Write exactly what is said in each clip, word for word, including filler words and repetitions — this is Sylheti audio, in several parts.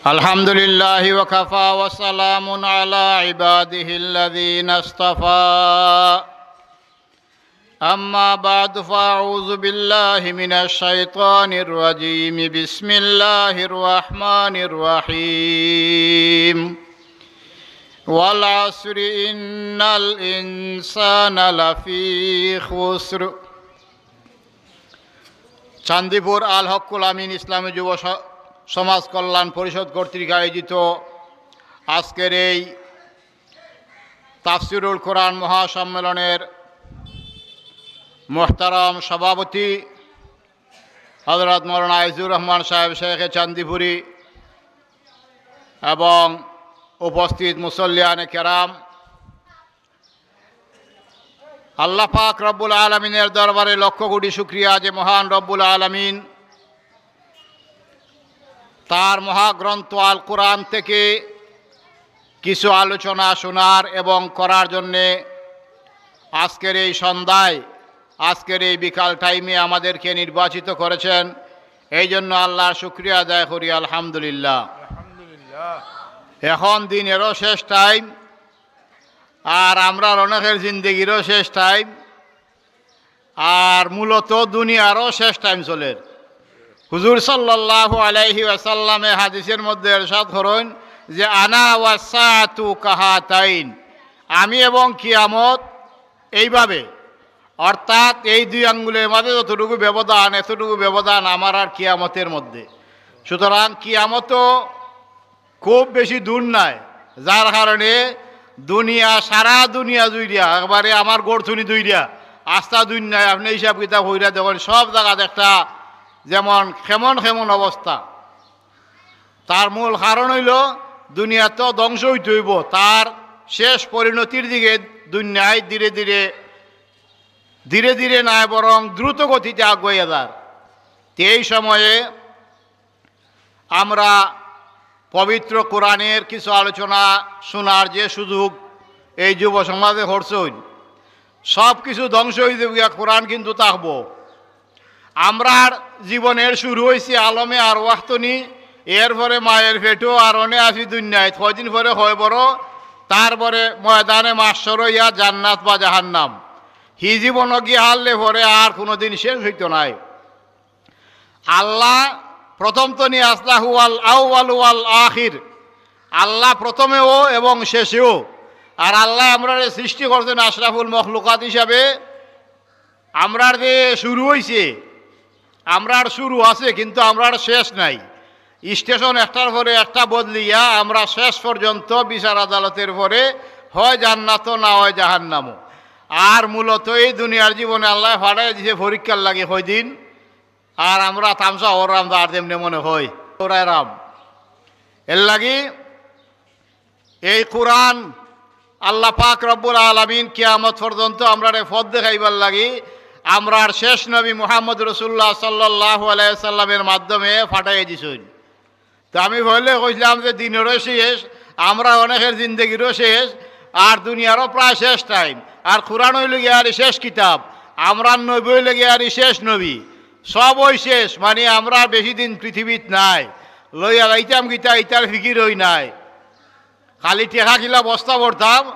الحمد لله وكفى وسلام على عباده الذين اصطفى. أما بعد، فأعوذ بالله من الشيطان الرجيم. بسم الله الرحمن الرحيم. والعصر إن الإنسان لفي خسر. চান্দিপুর আল হক্কুল আমিন ইসলামী যুব স-, সমাজ কল্যাণ পরিষদ কর্তৃক আয়োজিত আজকের এই তাফসিরুল কোরআন মহাসম্মেলনের মোহতারাম সভাপতি হযরত মাওলানা আইজুর রহমান সাহেব শেখে চান্দিপুরি এবং উপস্থিত মুসল্লিয়ানে কেরাম, আল্লাহ পাক রব্বুল আলামিনের দরবারে লক্ষ কোটি শুকরিয়া যে মহান রব্বুল আলামিন তার মহাগ্রন্থ আল কোরআন থেকে কিছু আলোচনা শোনার এবং করার জন্যে আজকের এই সন্ধ্যায়, আজকের এই বিকাল টাইমে আমাদেরকে নির্বাচিত করেছেন। এই জন্য আল্লাহর শুকরিয়া আদায় করি, আলহামদুলিল্লাহ। আলহামদুলিল্লাহ। এখন দিনেরও শেষ টাইম, আর আমরার অনেকের জিন্দেগিরও শেষ টাইম, আর মূলত দুনিয়ারও শেষ টাইম চলের। হুজুর সাল্লাল্লাহু আলাইহি ওয়াসাল্লামে হাদিসের মধ্যে ইরশাদ করেন যে, "আনা ওয়াসসাআতু কাহাতাইন", আমি এবং কিয়ামত এইভাবে, অর্থাৎ এই দুই আঙ্গুলের মাঝে যতটুকু ব্যবধান, এতটুকু ব্যবধান আমার আর কিয়ামতের মধ্যে। সুতরাং কিয়ামতও খুব বেশি দূর নাই, যার কারণে দুনিয়া, সারা দুনিয়া জুইরা, একবারে আমার গড়থুনি দুইরা, আস্তা দুনিয়ায় আপনি হিসাব কিতাব কইরা দেখইন, সব জাগাত একটা যেমন কেমন কেমন অবস্থা। তার মূল কারণ অইলো দুনিয়া তো ধ্বংস অইতে অইবো, তার শেষ পরিণতির দিকে দুনিয়ায় ধীরে ধীরে, ধীরে ধীরে নায়, বরং দ্রুত গতিতে আগুয়াইয়া যার। তে এই সময়ে আমরা পবিত্র কোরআনের কিছু আলোচনা শোনার যে সুযোগ এই যুব সমাজে করছইন, সব কিছু ধ্বংস অইযিবো গিয়া, কোরআন কিন্তু থাকবো। আমরার জীবনের শুরু অইছে আলমে আরওয়াহ তনি, এরপরে মায়ের পেটো, আর অনে আছি দুনিয়াত, কয়দিন পরে কয়বর, তারপরে ময়দানে মাহশর অইয়া জান্নাত বা জাহান্নাম। হি জীবন গিয়া হারলে পরে আর কুনুদিন শেষ অইতো নায়। আল্লাহ প্রথম তনি আছলা, হুয়াল আউয়াল ওয়াল আখির। আল্লাহ প্রথমেও এবং শেষেও। আর আল্লায় আমরারে সৃষ্টি করছেন আশরাফুল মখলুকাত হিসাবে। আমরার যে শুরু অইছে, আমরার শুরু আছে, কিন্তু আমরার শেষ নাই। স্টেশন একটার পরে একটা বদলিয়া আমরা শেষ পর্যন্ত বিচার আদালতের পরে হয় জান্নাতও না হয় জাহান্নামও। আর মূলত এই দুনিয়ার জীবনে আল্লায় পাঠাইয়া দিছে পরীক্ষার লাগি কয়দিন, আর আমরা তামশা অইরাম, আর যেমনে মনে হয় অইরাম। এরলাগি এই কোরআন আল্লাহ পাক রব্বুল আলামিন কিয়ামত পর্যন্ত আমরারে পথ দেখাইবার লাগি আমরার শেষ নবী মুহাম্মদ রাসূলুল্লাহ সাল্লাল্লাহু আলাইহি ওয়াসাল্লামের মাধ্যমে পাঠাইয়া দিছইন। তো আমি পয়লা কইছলাম যে দিনেরও শেষ, আমরা অনেকের জিন্দেগিরও শেষ, আর দুনিয়ারও প্রায় শেষ টাইম। আর কোরআন অইলো গিয়া আর শেষ কিতাব, আমরার নবী অইলো গিয়া আর শেষ নবী। সবই শেষ, মানে আমরা বেশি দিন পৃথিবীত নাই। লইয়া যাইতাম কিতা, ইতার ফিকিরই নাই। খালি টেকা কিলা বস্তা ভরতাম,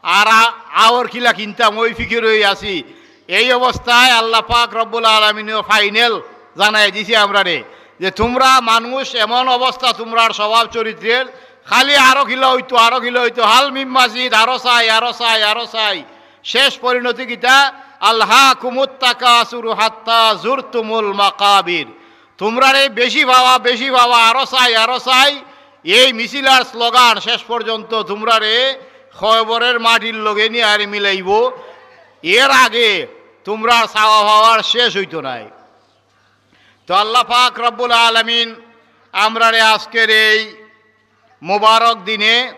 আর আ-, আওর কিলা কিনতাম, ওই ফিকিরই আছি। এই অবস্থায় আল্লাহ পাক রব্বুল আলামিনও ফাইনাল জানাই দিছে আমরারে যে তুমরা মানুষ, এমন অবস্থা তুমরার স্বভাব চরিত্রের, খালি আরো কিলা অইতো, আরো কিলা অইতো, হাল মিম মাজিদ, আরো চাই, আরো চাই, আরো চাই। শেষ পরিণতি কিতা? আলহাকুমুত তাকাসুরু হাত্তা জুরতুমুল মাকাবির। তুমরারে বেশি পাওয়া, বেশি পাওয়া, আরো চাই, আরো চাই। এই মিছিল আর স্লোগান শেষ পর্যন্ত তুমরারে কবরের মাটির লগে নিয়া আর মিলাইবো। এর আগে তুমরার চাওয়া পাওয়ার শেষ অইতো নায়। তো আল্লাহ পাক রব্বুল আলামিন আমরারে আজকের এই মোবারক দিনে,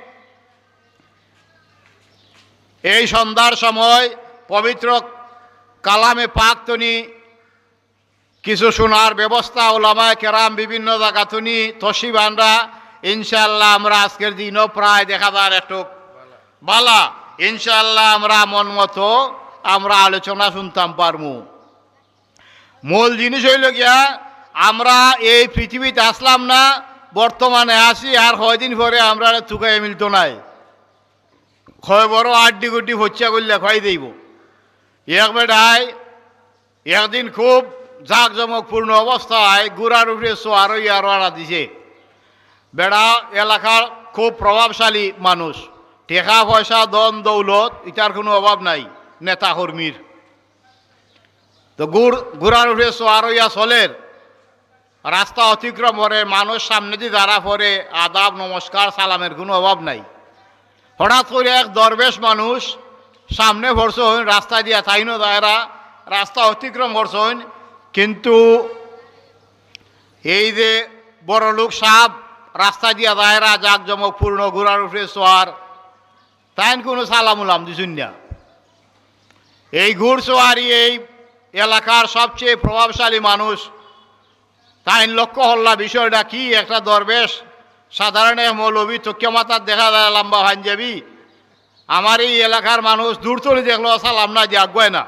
এই সন্ধ্যার সময় পবিত্র কালামে পাক তনি কিছু শোনার ব্যবস্থা, ওলামায়ে কেরাম বিভিন্ন জাগা তনি তশরিফ আনরা। ইনশাআল্লাহ আমরা আজকের দিনও প্রায় দেখা যার একটু বালা, ইনশাআল্লাহ আমরা মন মতো আমরা আলোচনা শুনতাম পারমু। মূল জিনিস অইলো গিয়া, আমরা এই পৃথিবীত আছলাম না, বর্তমানে আছি, আর কয়দিন পরে আমরারে তুকাইয়া মিলতো নায়। কয় বড় আড্ডি গুড্ডি ফচ্চা করিয়া খাই দেইব। এক বেটায় একদিন খুব জাঁকজমকপূর্ণ অবস্থায় ঘোড়ার উপরে সোয়ার অইয়া রওয়ানা দিছে। বেটা এলাকার খুব প্রভাবশালী মানুষ, টেকা পয়সা ধন দৌলত ইতার কুনু অভাব নাই, নেতা কর্মীর। তো ঘোড়-, ঘোড়ার উপরে সোয়ার অইয়া চলের, রাস্তা অতিক্রম করের, মানুষ সামনেদি যারা পড়ে, আদাব, নমস্কার, সালামের কুনু অভাব নাই। হঠাৎ করি এক দরবেশ মানুষ সামনে পড়ছইন, রাস্তা দিয়া তাইনও যাইরা রাস্তা অতিক্রম করছইন, কিন্তু এই যে বড়লোক সাব রাস্তা দিয়া যাইরা জাঁকজমকপূর্ণ ঘোড়ার উপরে সোয়ার, তাইন কুনু সালাম উলাম দিছইন না। এই ঘোড়সওয়ারি, এই এলাকার সবচেয়ে প্রভাবশালী মানুষ, তাইন লক্ষ্য করলা বিষয়টা কি, একটা দরবেশ, সাধারণ এক মৌলবী, তকিয়া মাথাত দেখা যায় লম্বা পাঞ্জাবি, আমার এই এলাকার মানুষ দূর তনে দেখলো সালাম না দিয়া আগুয়ায় না,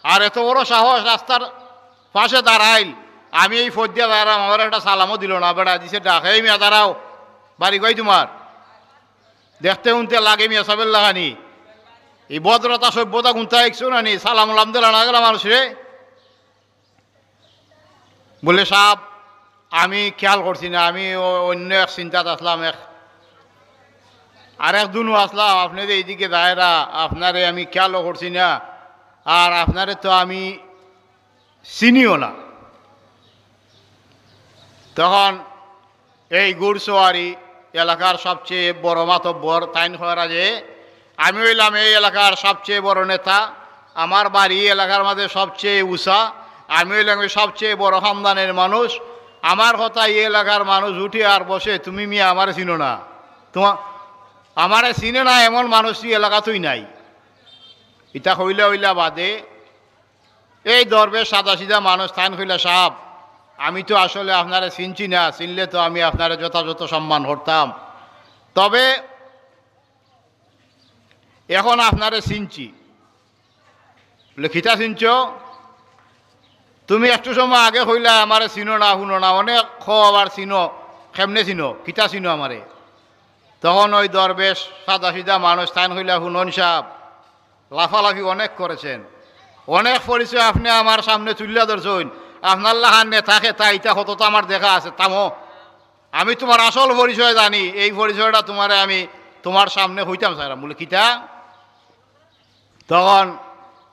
আর এত বড় সাহস রাস্তার পাশে দাঁড়াইল, আমি এই ফথ দিয়া দাঁড়াম, আমার একটা সালামও দিল না, বেটা দিছে ডাক, "এই মিয়া দাঁড়াও, বাড়ি কই তুমার?" দেখতে হুনতে লাগে মিয়া সাবের লাখানি, এই ভদ্রতা সভ্যতা গুনতা একশো না নি, সালাম উলাম দিলা না গেলা মানুষরে। বলে, "সাব, আমি খেয়াল করছি না, আমি অ-, অন্য এক চিন্তাত আসলাম, এক, আর এক দুনু আসলাম, আপনে যে এইদিকে যাইরা, আপনারে আমি খেয়ালও করছি না, আর আপনারে তো আমি চিনিও না।" তখন এই ঘোড়সওয়ারি এলাকার সবচেয়ে বড় মাতব্বর, তাইন কইরা যে, "আমি অইলাম এই এলাকার সবচেয়ে বড় নেতা, আমার বাড়ি এই এলাকার মাঝে সবচেয়ে উঁচা, আমি অইলাম এই সবচেয়ে বড় খানদানের মানুষ, আমার কথায় এই এলাকার মানুষ উঠে আর বসে, তুমি মিয়া আমারে চিনো না, তোমা-, আমারে চিনে না এমন মানুষ এই এলাকাতই নাই।" ইতা কইলা অইলা বাদে এই দরবেশ সাদাসিধা মানুষ, তাইন কইলা, "সাব, আমি তো আসলে আপনারে চিনছি না, চিনলে তো আমি আপনারে যথাযথ সম্মান করতাম, তবে এখন আপনারে চিনছি।" বলে, "কিতা চিনছো? তুমি একটু সময় আগে কইলা আমারে চিনো না, হুনো না, অনে কও আবার চিনো, কেমনে চিনো, কিতা চিনো আমারে?" তখন ওই দরবেশ সাদাসিধা মানুষ, তাইন কইলা, "হুনইন সাব, লাফালাফি অনেক করেছেন, অনেক পরিচয় আপনে আমার সামনে তুলিয়া ধরছইন, আপনার লাখান নেতা খেতা ইতা কত তো আমার দেখা আছে, থামো, আমি তোমার আসল পরিচয় জানি, এই পরিচয়টা তোমারে আমি তোমার সামনে কইতাম চাইরাম।" বলে, "কিতা?" তখন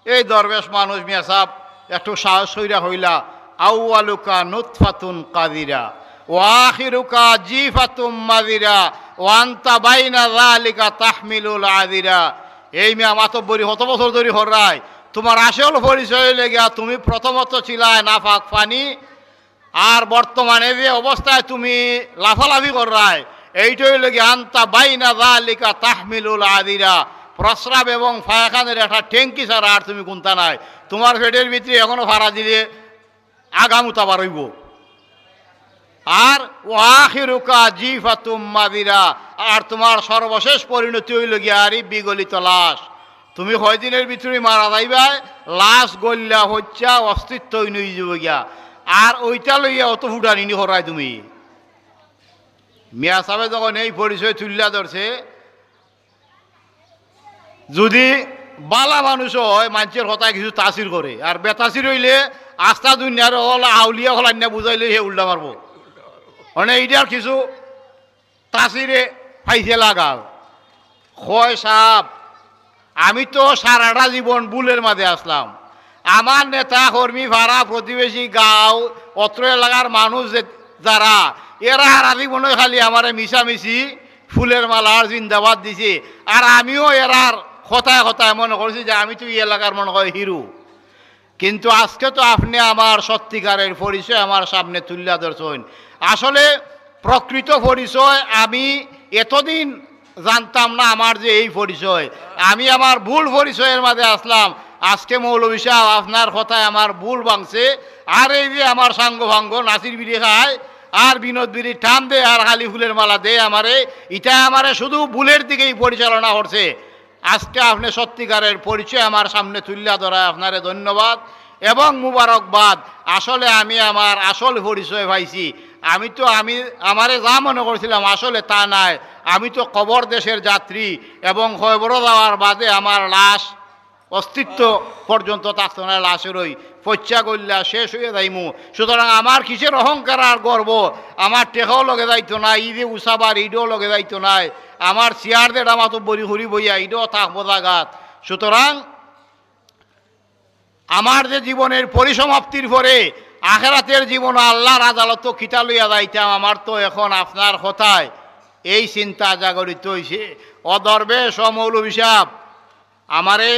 এই দরবেশ মানুষ মিয়া সাব একটু সাহস কইরা কইলা, "আউয়ালুকা নুতফাতুন কাদিরা, ওয়া আখিরুকা জিফাতুম মাদিরা, ওয়া আনতা বাইনা যালিকা তাহমিলুল আদিরা।" এই মিয়া মাতব্বরি কত বছর ধরি কররায়, তোমার আসল পরিচয় অইলো গিয়া তুমি প্রথমত ছিলায় নাপাক পানি, আর বর্তমানে যে অবস্থায় তুমি লাফালাফি কররায়, এইটা অইলো গিয়া আনতা বাইনা যালিকা তাহমিলুল আদিরা, প্রস্রাব এবং পায়খানার একটা ট্যাঙ্কি ছাড়া আর তুমি কুন্তা নায়। তোমার পেটের ভিতরে এখনো ফাড়া দিলে আগামুতা বার অইবো। আর ওয়া আখিরুকা জিফাতুম মাদিরা, আর তোমার সর্বশেষ পরিণতি অইলো গিয়া আরি বিগলিত লাশ। তুমি কয়দিনের ভিতরে মারা যাইবায়, লাশ গলিয়া পইচ্চা অস্তিত্বহীন অইযিবো গিয়া। আর ওইটা লইয়া অত ফুটানিনি কররায় তুমি। মিয়া সাবে যখন এই পরিচয় তুলিয়া ধরছে, যদি বালা মানুষ অয়, মানষর কথায় কিছু তাসির করে, আর বেতাসির অইলে আস্তা দুনিয়ার অকল আউলিয়া অকল আনিয়া বুঝাইলে হে উল্টা মারবো। মানে এইটার কিছু তাসিরে পাইছে লাগাল। কয়, "সাব, আমি তো সারাটা জীবন ভুলের মাঝে আসলাম। আমার নেতা, কর্মী, পাড়া, প্রতিবেশী, গাঁও, অত্র এলাকার মানুষ যে, যারা, এরা সারা জীবনে খালি আমারে মিছামিছি ফুলের মালা আর জিন্দাবাদ দিছে। আর আমিও এরার কথায় কথায় মনে করছি যে আমি তো এই এলাকার মনে হয় হিরো।" কিন্তু আজকে তো আপনে আমার সত্যিকারের পরিচয় আমার সামনে তুলিয়া ধরছইন। আসলে প্রকৃত পরিচয় আমি এতদিন জানতাম না আমার যে এই পরিচয়, আমি আমার ভুল পরিচয়ের মাঝে আসলাম। আজকে মৌলভী সাব আপনার কথায় আমার ভুল ভাঙছে। আর এই যে আমার সাঙ্গ ভাঙ্গ নাসির বিড়ি খায় আর বিনোদ বিড়ি টান দেয় আর খালি ফুলের মালা দেয় আমারে, ইটা আমারে শুধু ভুলের দিকেই পরিচালনা করছে। আজকে আপনে সত্যিকারের পরিচয় আমার সামনে তুলিয়া ধরায় আপনারে ধন্যবাদ এবং মুবারকবাদ। আসলে আমি আমার আসল পরিচয় পাইছি। আমি তো, আমি, আমারে যা মনে করছিলাম, আসলে তা নায়। আমি তো কবর দেশের যাত্রী, এবং কবরো যাওয়ার বাদে আমার লাশ অস্তিত্ব পর্যন্ত থাকতো নায়, লাশর ওই পইচ্চা গইল্লা শেষ অইয়া যাইমু। সুতরাং আমার কিসের অহংকার আর গর্ব? আমার টেকাও লগে যাইতো নায়, ই যে উসাবার ইডও লগে যাইতো নায়, আমার চেয়ার যেটা মাতো বড়ি করি বইয়া ইডও থাকবো জাগাত। সুতরাং আমার যে জীবনের পরিসমাপ্তির পরে আখেরাতের জীবন আল্লাহর আদালতো কিতা লইয়া যাইতাম, আমার তো এখন আপনার কথায় এই চিন্তা জাগরিত হইছে। ও দরবেশ, ও মৌলভী সাহেব, আমারে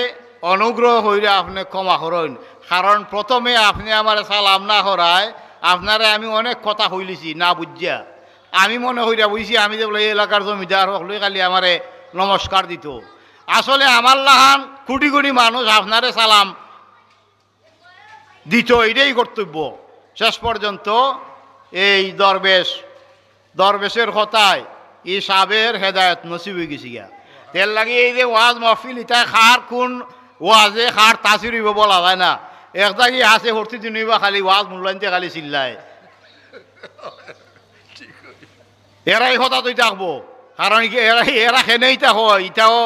অনুগ্রহ কইরা আপনে ক্ষমা করইন, কারণ প্রথমে আপনে আমারে সালাম না করায় আপনারে আমি অনেক কথা কইলিছি না বুঝিয়া। আমি মনে কইরা বইছি আমি যে বলে এই এলাকার জমিদার, হকলই খালি আমারে নমস্কার দিত। আসলে আমার লাখান কোটি কোটি মানুষ আপনারে সালাম দিত, এটাই কর্তব্য। শেষ পর্যন্ত এই দরবেশ, দরবেশের কথায় ই সাবের হেদায়েত নসিব অইগেছে গিয়া। এর লাগি এই যে ওয়াজ মাহফিল, ইটা কার কোন ওয়াজে কার তাসির অইবো বলা যায় না। এক জাগি আছে, প্রতিদিন অইবা খালি ওয়াজ মূল্যায়নতে খালি চিল্লায়। এরাই কথা তুই থাকবো, কারণ কি এরা, এরা কেনেই তা হয়, ইটাও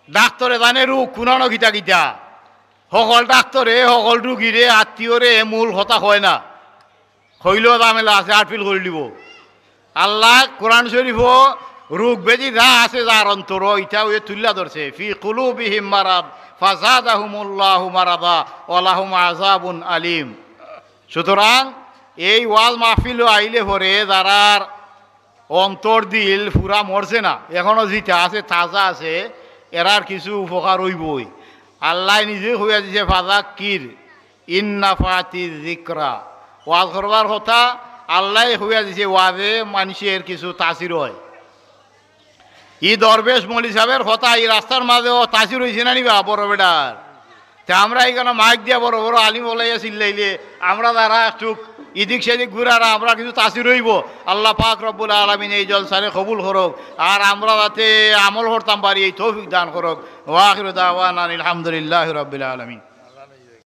ডাক্তরে জানে রোগ কুনানো কিতা কিতা। হকল ডাক্তরে, হকল রুগীরে, আত্মীয়রে মূল কথা কয় না, কইলেও ঝামেলা আছে, আটফিল করি দিব। আল্লাহ কোরআন শরীফও রোগ ব্যাধি যা আছে যার অন্তর, ইটাও এ তুল্লা ধরছে, ফি কুলুবিহিম মারাদ ফাজাদাহুমুল্লাহু মারাদা ওয়া লাহুম আযাবুন আলিম। সুতরাং এই ওয়াজ মাহফিলও আইলে পরে যারার অন্তর দিল পুরা মরছে না, এখনো জিতা আছে, তাজা আছে, এরার কিছু উপকার অইবই। আল্লাহ নিজে কইয়া দিছে, ফাযাক্কির ইন নাফাতি যিকরা। ওয়াজ করবার কথা, আল্লাহ কইয়া দিছে, ওয়াজে মানুষের কিছু তাসির হয়। ই দরবেশ মৌলভী সাহেবের কথা ই রাস্তার মাঝেও তাসির অইছে না নিবা বড় বেটার? তে আমরা এখানে মাইক দিয়া বড় বড় আলিম বলাইয়া চিল্লাইলে আমরা যারা একটু ইদিক সেদিক ঘুরারা আমরা কিছু তাসির অইবো। আল্লাহ পাক রব্বুল আলামিন এই জলসারে কবুল করুক, আর আমরা যাতে আমল করতাম পারি এই তৌফিক দান করুক। ওয়া আখিরু দাওয়ানা আলহামদুলিল্লাহি রাব্বিল আলামিন।